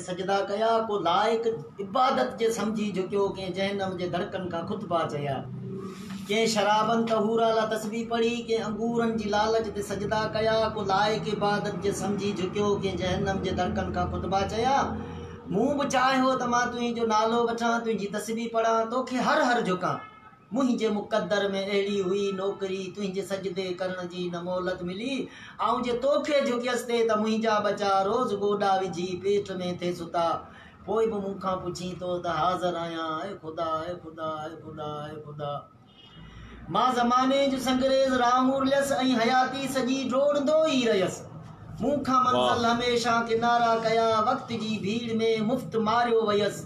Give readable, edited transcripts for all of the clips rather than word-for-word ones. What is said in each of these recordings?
سجدا ڪيا، ڪو لائق عبادت جي سمجهي جهڪيو، ڪنهن جهنم جي دڙڪن کان خطبا چيا، ڪنهن شرابن طهورا لا تسبيح پڙهي، ڪنهن انگورن جي لالچ تي سجدا ڪيا، ڪو لائق عبادت جي سمجهي جهڪيو، ڪنهن جهنم جي دڙڪن کان خطبا چيا. مون به چاهيو ته مان تنهنجو نالو وٺان، تنهنجي تسبيح پڙهان، توکي هر هر جهڪان. منهنجي مقدر ۾ اهڙي هئي نوڪري، تنهنجي سجدي ڪرڻ جي نه مهلت ملي. آئون جي توکي جهڪيس ٿي ته منهنجا ٻچا روز گوڏا وجهي پيٽ ۾ ٿي ستا. پوء به مون کان پڇين ٿو ته حاضر آهيان. اي خدا! اي خدا! اي خدا! اي خدا! مان زماني جو سنگريز راهون رليس ۽ حياتي سڄي ڊوڙندو ئي رهيس. مون کان منزل هميشه ڪنارا ڪيا، وقت جي ڀيڙ ۾ مفت ماريو ويس.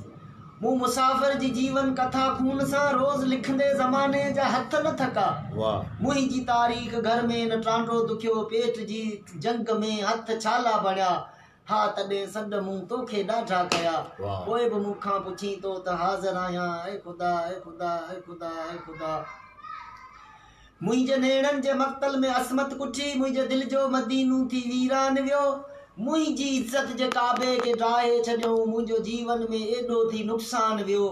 مون مسافر جي جيون ڪٿا خون سان روز لکندي زماني جا هٿ نه ٿڪا. منهنجي تاريخ گهر ۾ نه ٽانڊو دکيو پيٽ جي جنگ ۾ هٿ ڇالا بڻيا. ها تڏهن سڏ مون توکي ڏاڍا ڪيا. پوء به مون کان پڇين ٿو ته حاضر آهيان. اي خدا! اي خدا! اي خدا! اي خدا! منهنجي نيڻن جي مقتل ۾ عصمت ڪٺي، منهنجي دل جو مدينو ٿي ويران ويو، منهنجي عزت جي ڪعبي کي ڊاهي ڇڏيائون، منهنجو جيون ۾ ايڏو ٿي نقصان ويو،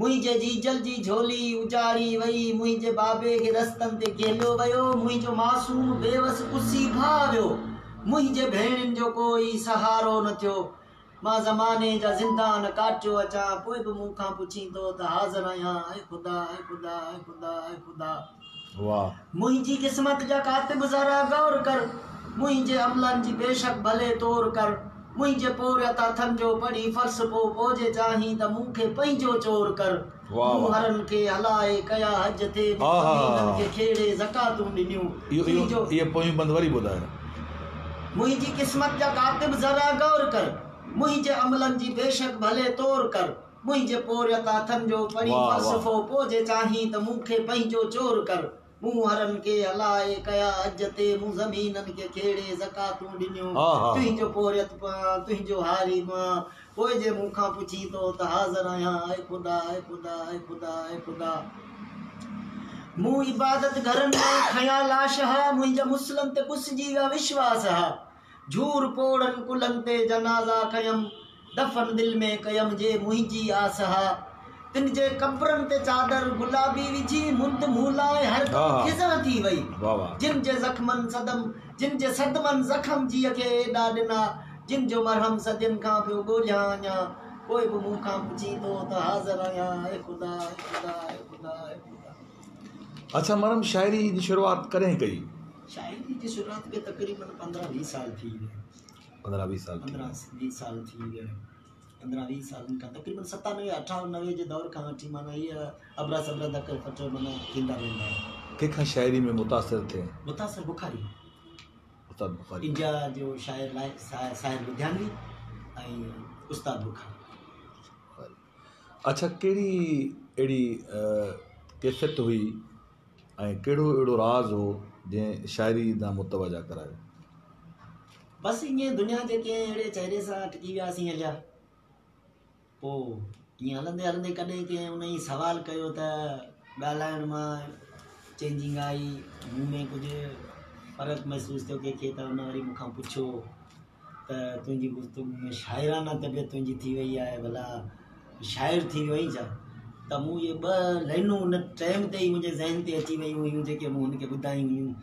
منهنجي جيجل جي جهولي اجاڙي وئي، منهنجي بابي کي رستن تي گهليو ويو، منهنجو معصوم بيوس ڪسي ڀاء ويو، منهنجي ڀيڻين جو ڪوئي سهارو نه ٿيو، مان زماني جا زندان ڪاٽيو اچان، پوء به مون کان پڇين ٿو ته حاضر آهيان، اي خدا، اي خدا، اي خدا، اي خدا. منهنجي قسمت جا ڪاتب ذرا غور ڪر، منهنجي عملن جي بيشڪ ڀلي تور ڪر، منهنجي پورهيت هٿن جو پڙهي فلسفو پوء جي چاهين ته مون کي پنهنجو چور ڪر. مون حرن کي هلائي ڪيا حج ٿي، مون زمينن کي کيڙي زڪواتون ڏنيون. اهو اهي پويون بند وري ٻڌايو. منهنجي قسمت جا ڪاتب ذرا غور ڪر، منهنجي عملن جي بيشڪ ڀلي تور ڪر، منهنجي پورهيت هٿن جو پڙهي فلسفو پوء جي چاهين ته مون کي پنهنجو چور ڪر. مون حرن کي هلائي ڪيا حج تي، مون زمينن کي کيڙي زڪواتون ڏنيون. تنهنجو پورهيت به آن، تنهنجو هاري به آن، پوء جي مون کان پڇين ٿو ته حاضر آهيان، اي خدا، اي خدا، اي خدا، اي خدا. مون عبادت گهرن مان کنيا لاش ها، منهنجا مسلم تي ڪسجي ويا وشواس ها. جهور پوڙهن ڪلهن تي جنازا کنيم، دفن دل ۾ ڪيم جي منهنجي آس ها. تن جي قبرن تي چادر گلابي وجهي مند مون لاء هر دم خزان ٿي وئي. جن جي زخمن صدم جن جي صدمن زخم جيء کي ايڏا ڏنا، جن جو مرهم صدين کان پيو ڳوليان اڃا، پوء به مون کان پڇين ٿو ته حاضر آهيان، اي خدا، اي خدا، اي خدا، اي خدا. اڇا مرهم شاعري جي شروعات ڪڏهن ڪئي؟ شاعري جي شروعات کي تقريبن پندرهن ويهه سال ٿي ويا. پندرهن ويهه سال ٿي ويا. پندرهن ويهه سال ٿي ويا. پندرهن ويهه سالن کان تقريبن ستانوي اٺانوي جي دور کان وٺي معنيٰ هيء ابرا سبرا ڌڪ ڦٽ معنيٰ ٿيندا رهندا هئا. ڪنهن کان شاعري ۾ متاثر ٿئين؟ متاثر بخاري. استاد بخاري. انڊيا جو شاعر ساحر لڌيانوي ۽ استاد بخاري. اڇا ڪهڙي اهڙي ڪيفيت هئي ۽ ڪهڙو اهڙو راز هو جنهن شاعري ڏانهن متوجه ڪرايو؟ بس ائين دنيا جي ڪنهن اهڙي چهري سان اٽڪي وياسين هليا. پوء ائين هلندي هلندي ڪڏهن ڪنهن انهي سوال ڪيو ته ڳالهائڻ مان چينجنگ آئي، مون ۾ ڪجهه فرق محسوس ٿيو ڪنهن کي ته ان وري مون کان پڇيو ته تنهنجي گفتگو ۾ شاعرانه طبيعت تنهنجي ٿي وئي آهي ڀلا شاعر ٿي ويو آهين ڇا؟ ته مون اهي ٻه لائنون ان ٽائيم تي ئي منهنجي ذهن تي اچي ويون هيون جيڪي مون هن کي ٻڌايون هيون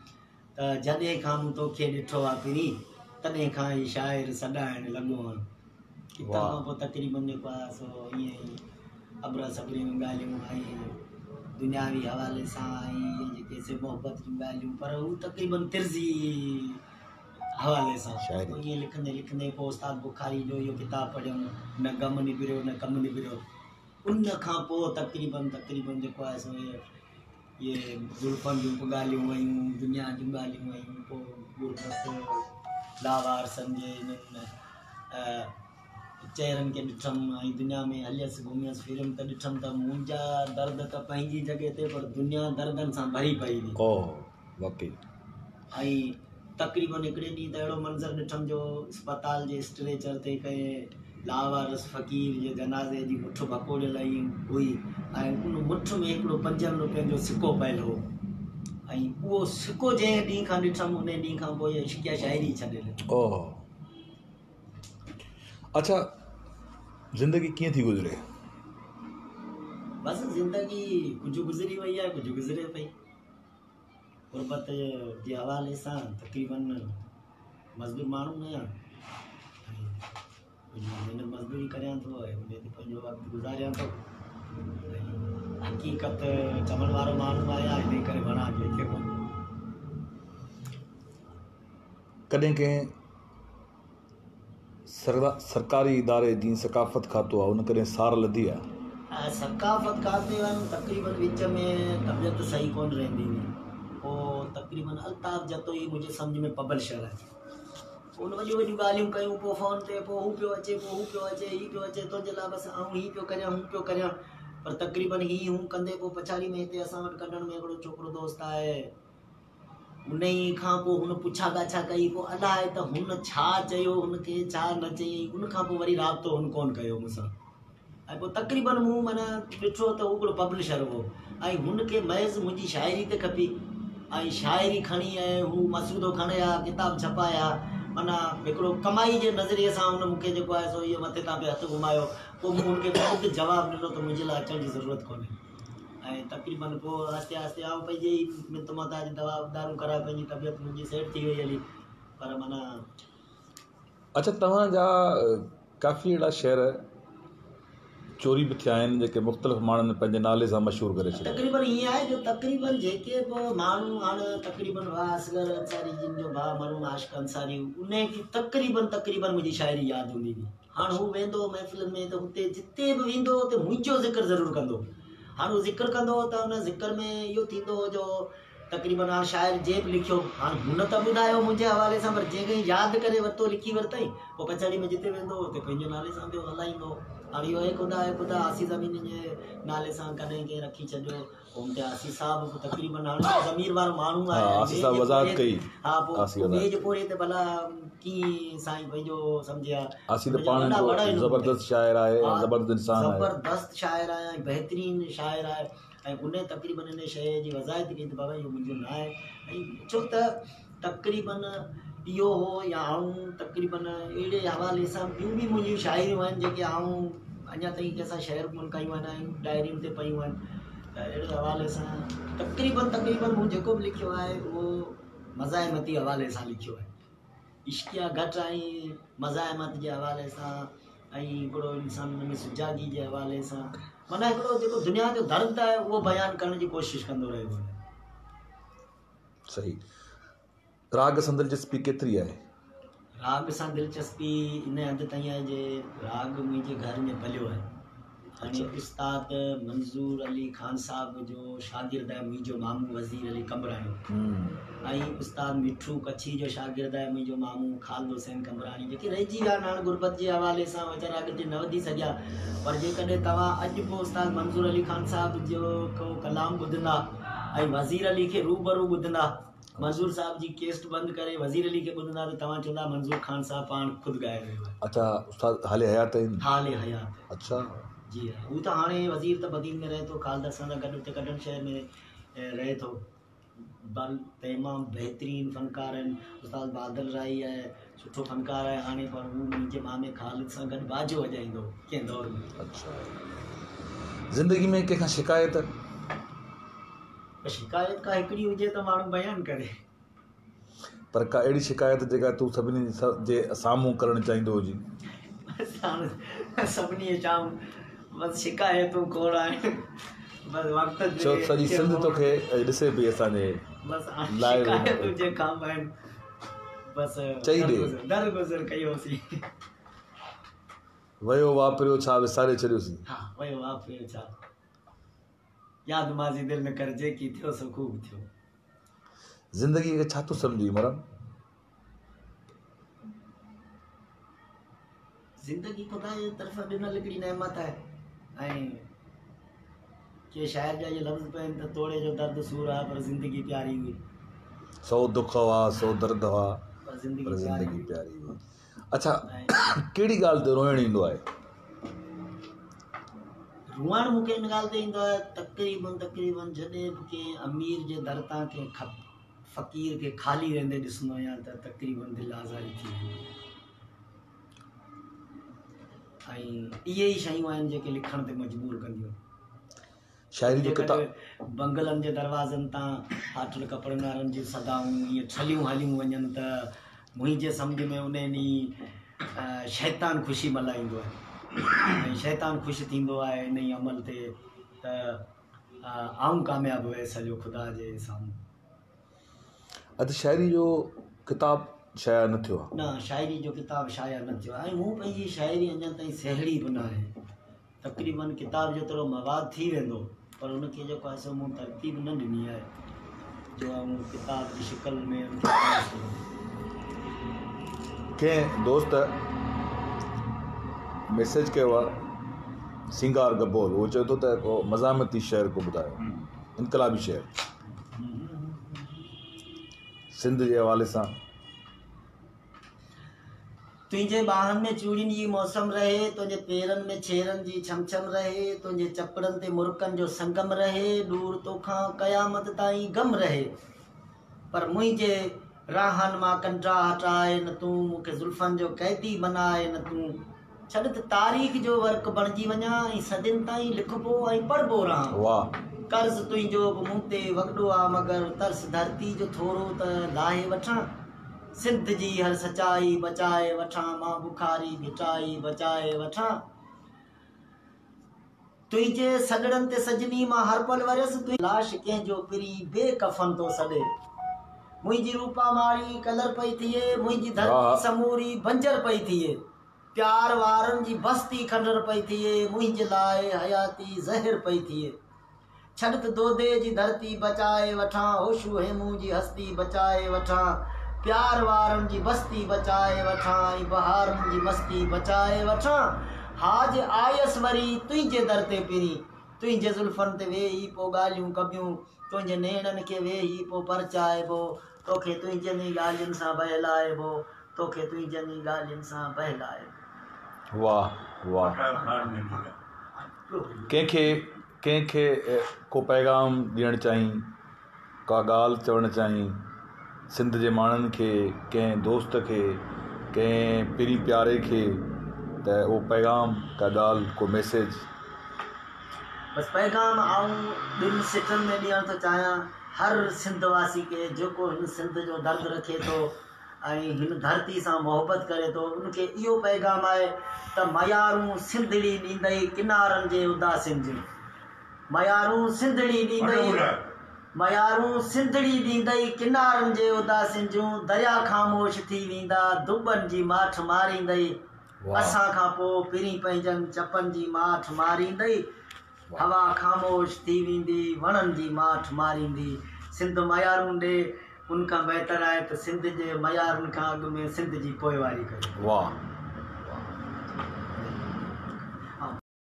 ته جڏهن کان مون توکي ڏٺو آ پرين تڏهن کان ئي شاعر سڏائڻ لڳو آن. اتان کان پوء تقريبن جيڪو آ سو ائين ئي ابرا سبريون ڳالهيون ۽ دنياوي حوالي سان ۽ اهي جيڪي سي محبت جون ڳالهيون پر هو تقريبن طرزي حوالي سان ائين لکندي لکندي پوء استاد بخاري جو اهو ڪتاب پڙهيم نه غم نبريو نه ڪم نبريو ان کان پوء تقريبن تقريبن جيڪو آهي سو اهي زلفن جون به ڳالهيون ويون دنيا جون ڳالهيون ويون پوء غربت لاوارثن جي انهن چهرن کي ڏٺم ۽ دنيا ۾ هليس گهميس ڦريم ته ڏٺم ته منهنجا درد ته پنهنجي جڳهه تي پر دنيا دردن سان ڀري پئي هئي. واقعي. ۽ تقريبن هڪڙي ڏينهن ته اهڙو منظر ڏٺم جو اسپتال جي اسٽريچر تي ڪنهن لاوارث فقير جي جنازي جي مٺ ڀڪوڙيل هئي ۽ ان مٺ ۾ هڪڙو پنجن روپين جو سڪو پيل هو ۽ اهو سڪو جنهن ڏينهن کان ڏٺم ان ڏينهن کان پوء عشقيه شاعري ڇڏي ڏني. اڇا زندگي ڪيئن ٿي گذري؟ بس زندگي ڪجهه گذري وئي آهي ڪجهه گذري پئي. غربت جي حوالي سان تقريبن مزدور ماڻهو آهيان ۽ ڪجهه محنت مزدوري ڪريان ٿو ۽ ان تي پنهنجو وقت گذاريان ٿو ۽ حقيقت چوڻ وارو ماڻهو آهيان ان ڪري وڻان ڪنهن کي ڪونه. ڪڏهن ڪنهن سرڪاري اداري جيئن ثقافت کاتو آ ان ڪڏهن سار لڌي آ؟ ثقافت کاتي وارن تقريبن وچ ۾ طبيعت صحيح ڪون رهندي هئي پوء تقريبن الطاف جتوئي منهنجي سمجهه ۾ پبلشر آهي پوء ان وڏيون وڏيون ڳالهيون ڪيون پوء فون تي پوء هو پيو اچي پوء هو پيو اچي هي پيو اچي تنهنجي لاء بس آئون هي پيو ڪريان هو پيو ڪريان پر تقريبن هي هو ڪندي پوء پڇاڙي ۾ هتي اسان وٽ ڪڍڻ ۾ هڪڙو ڇوڪرو دوست آهي انهيء کان پوء هن پڇا ڳاڇا ڪئي، پوء الائي ته هن ڇا چيو هن کي ڇا نه چيائين، ان کان پوء وري رابطو هن ڪونه ڪيو مون سان ۽ پوء تقريبن مون معنيٰ ڏٺو ته هو هڪڙو پبلشر هو ۽ هن کي محض منهنجي شاعري ته کپي ۽ شاعري کڻي ۽ هو مسودو کڻي ها ڪتاب ڇپائي ها معنيٰ هڪڙو ڪمائي جي نظريي سان هن مون کي جيڪو آهي سو اهو مٿي تان پئي هٿ گهمايو پوء مون هن کي خود جواب ڏنو ته منهنجي لاء اچڻ جي ضرورت ڪونهي. ۽ تقريبن پوء آهستي آهستي آئون پنهنجي ئي منت محتاج دوا دارون ڪرائي پنهنجي طبيعت منهنجي سيٽ ٿي وئي هلي پر معنيٰ. اڇا توهان جا ڪافي اهڙا شعر چوري به ٿيا آهن جيڪي مختلف ماڻهن پنهنجي نالي سان مشهور ڪري ڇڏيا. تقريبن ائين آهي جو تقريبن جيڪي به ماڻهو هاڻ تقريبن ڀاء اصغر انصاري جن جو ڀاء مرحوم عاشق انصاري انهي کي تقريبن تقريبن منهنجي شاعري ياد هوندي هئي. هاڻ هو ويندو هو محفلن ۾ ته هتي جتي به ويندو هو اتي منهنجو ذڪر ضرور ڪندو هو. هاڻ هو ذڪر ڪندو هو ته ان ذڪر ۾ اهو ٿيندو هو جو تقريبن هاڻ شاعر جنهن به لکيو هاڻ هن ته ٻڌايو منهنجي حوالي سان پر جنهن ڪنهن ياد ڪري ورتو لکي ورتائين پوء پڇاڙي ۾ جتي ويندو هو اتي پنهنجي نالي سان پيو هلائيندو هو. هاڻ اهو اي خدا اي خدا آسي زمين جي نالي سان ڪڏهن ڪنهن رکي ڇڏيو. پوء آسي صاحب به تقريبن هاڻي ضمير وارو ماڻهو آهي ها آسي صاحب وضاحت ڪئي ها پوء ٻئي جي پورهيي تي ڀلا ڪيئن سائين پنهنجو سمجهي ها آسي ته پاڻ هڪڙو زبردست شاعر آهي ۽ زبردست انسان آهي زبردست شاعر آهي ۽ بهترين شاعر آهي ۽ ان تقريبن ان شيء جي وضاحت ڪئي ته بابا اهو منهنجو نه آهي ۽ ڇو ته تقريبن اهو هو يا آئون تقريبن اهڙي حوالي سان ٻيون به منهنجون شاعريون آهن جيڪي آئون اڃا تائين ڪنهن سان شيئر ڪونه ڪيون آهن ۽ ڊائرين تي پيون آهن ته اهڙي حوالي سان تقريبن تقريبن مون جيڪو به لکيو آهي اهو مزاحمتي حوالي سان لکيو آهي عشقيه گهٽ ۽ مزاحمت جي حوالي سان ۽ هڪڙو انسان ۾ سجاڳي جي حوالي سان معنيٰ هڪڙو جيڪو دنيا جو درد آهي اهو بيان ڪرڻ جي ڪوشش ڪندو رهيو آهيان. صحيح. راڳ سان دلچسپي ڪيتري آهي؟ راڳ سان دلچسپي ان حد تائين آهي جي راڳ منهنجي گهر ۾ پليو آهي. هاڻي استاد منظور علي خان صاحب جو شاگرد آهي منهنجو مامو وزير علي قمبراڻي ۽ استاد مٺو ڪڇي جو شاگرد آهي منهنجو مامو خالد حسين قمبراڻي جيڪي رهجي ويا آهن هاڻ غربت جي حوالي سان ويچارا اڳتي نه وڌي سگهيا پر جيڪڏهن توهان اڄ به استاد منظور علي خان صاحب جو ڪو ڪلام ٻڌندا ۽ وزير علي کي روبرو ٻڌندا منظور صاحب جي ڪيسٽ بند ڪري وزير علي کي ٻڌندا ته توهان چوندا منظور خان صاحب پاڻ خود ڳائي رهيو آهي. اڇا استاد حال حيات آهن. حال حيات. اڇا. جي ها هو ته هاڻي وزير ته بدين ۾ رهي ٿو خالد اسان سان گڏ اتي ڪڍڻ شهر ۾ رهي ٿو بل تمام بهترين فنڪار آهن استاد بادل راهي آهي سٺو فنڪار آهي هاڻي پر هو منهنجي مامي خالد سان گڏ باجو وڄائيندو هو ڪنهن دور ۾. اڇا زندگي ۾ ڪنهن کان شڪايت؟ شڪايت ڪا هڪڙي هجي ته ماڻهو بيان ڪري. پر ڪا اهڙي شڪايت جيڪا تون سڀني جي سامهون ڪرڻ چاهيندو هجين؟ بس هاڻ سڀني جي سامهون بس شڪايتون کوڙ آهن بس وقت جي ڇو سڄي سنڌ توکي ڏسي پئي اسان جي بس هاڻ شڪايتون جيڪا به آهن بس چئي ڏي. درگذر ڪيوسين. ويو واپريو ڇا وساري ڇڏيوسين. ها ويو واپريو ڇا. ياد ماضي دل نه ڪر جيڪي ٿيو سو خوب ٿيو. زندگيء کي ڇا ٿو سمجهين عمران؟ زندگي خدا جي طرفان ڏنل هڪڙي نعمت آهي ۽ ڪي شاعر جا اهي لفظ به آهن ته توڙي جو درد سور آ پر زندگي پياري هئي. سو دک هئا سو درد هئا پر زندگي پياري هئي. اڇا ڪهڙي ڳالهه تي روئڻ ايندو آهي؟ روئڻ مون کي ان ڳالهه تي ايندو آهي تقريبن تقريبن جڏهن به ڪنهن امير جي در تان ڪنهن فقير کي خالي ويندي ڏسندو آهيان ته تقريبن دل آزاري ٿي ويندي آهي. ۽ اهي ئي شيون آهن جيڪي لکڻ تي مجبور ڪنديون آهن. شاعري جو ڪتاب. جيڪڏهن بنگلن جي دروازن تان ڦاٽل ڪپڙن وارن جون صدائون ائين ڇليون هليون وڃن ته منهنجي سمجهه ۾ انهي ڏينهن شيطان خوشي ملهائيندو آهي ۽ شيطان خوش ٿيندو آهي انهي عمل تي ته آئون ڪامياب ويس هليو خدا جي سامهون. اڌ شاعري جو ڪتاب شايع نه ٿيو آهي. نه شاعري جو ڪتاب شايع نه ٿيو آهي ۽ مون پنهنجي شاعري اڃا تائين سهيڙي به ناهي. تقريبن ڪتاب جيترو مواد ٿي ويندو پر ان کي جيڪو آهي سو مون ترتيب نه ڏني آهي جو آئون ڪتاب جي شڪل ۾ ان کي پيش ڪريان. ڪنهن دوست ميسيج ڪيو آهي سينگار گبول اهو چوي ٿو ته ڪو مزاحمتي شعر ڪو ٻڌايو انقلابي شعر سنڌ جي حوالي سان. تنهنجي ٻانهن ۾ چوڙين جي موسم رهي، تنهنجي پيرن ۾ ڇيرن جي ڇم ڇم رهي، تنهنجي چپڙن تي مرڪن جو سنگم رهي، ڏور توکان قيامت تائين غم رهي. پر منهنجي راهن مان ڪنڊا هٽاء نه تون، مون کي زلفن جو قيدي بناء نه تون. ڇڏ ته تاريخ جو ورق بڻجي وڃان ۽ صدين تائين لکبو ۽ پڙهبو رهان. واهه. قرض تنهنجو به مون تي وڳڏو آ مگر ترس ڌرتي جو ٿورو ته لاهي وٺان. سنڌ جي هر سچائي بچائي وٺان مان بخاري ڀٽائي بچائي وٺان. تنهنجي سڏڙن تي سجني مان هر پل وريس. لاش ڪنهن جو پرين بي ڪفن ٿو سڏي. منهنجي روپا ماڙي ڪلر پئي ٿئي. منهنجي ڌرتي سموري بنجر پئي ٿئي. پيار وارن جي بستي کنڊر پئي ٿئي، منهنجي لاء حياتي زهر پئي ٿئي. ڇڏ ته دودي جي ڌرتي بچائي وٺان، هوشو هيمون جي هستي بچائي وٺان، پيار وارن جي بستي بچائي وٺان ۽ بهارن جي مستي بچائي وٺان. ها جي آيس وري تنهنجي در تي پرين، تنهنجي زلفن تي ويهي پو ڳالهيون ڪبيون، تنهنجي نيڻن کي ويهي پو پرچائبو، توکي تنهنجن ئي ڳالهين سان بهلائبو، توکي تنهنجن ئي ڳالهين سان بهلائبو. واه واه ڪنهن کي ڪنهن کي ڪو پيغام ڏيڻ چاهين ڪا ڳالهه چوڻ چاهين سنڌ جي ماڻهن کي ڪنهن دوست کي ڪنهن پرين پياري کي ته اهو پيغام ڪا ڳالهه ڪو ميسيج. بس پيغام آئون ٻن سٽن ۾ ڏيڻ ٿو چاهيان هر سنڌ واسي کي جيڪو هن سنڌ جو درد رکي ٿو ۽ هن ڌرتي سان محبت ڪري ٿو ان کي اهو پيغام آهي ته ميارون سنڌڙي ڏيندئي ڪنارن جي اداسين جون ميارون سنڌڙي ڏيندئي ميارون سنڌڙي ڏيندئي ڪنارن جي اداسين جون دريا خاموش ٿي ويندا ڌٻن جي ماٺ ماريندئي اسان کان پوء پرين پنهنجن چپن جي ماٺ ماريندئي هوا خاموش ٿي ويندي، وڻن جي ماٺ ماريندي. سنڌ ميارون ڏي، ان کان بهتر آهي ته سنڌ جي ميارن کان اڳ ۾ سنڌ جي پوئواري ڪريو. واھ.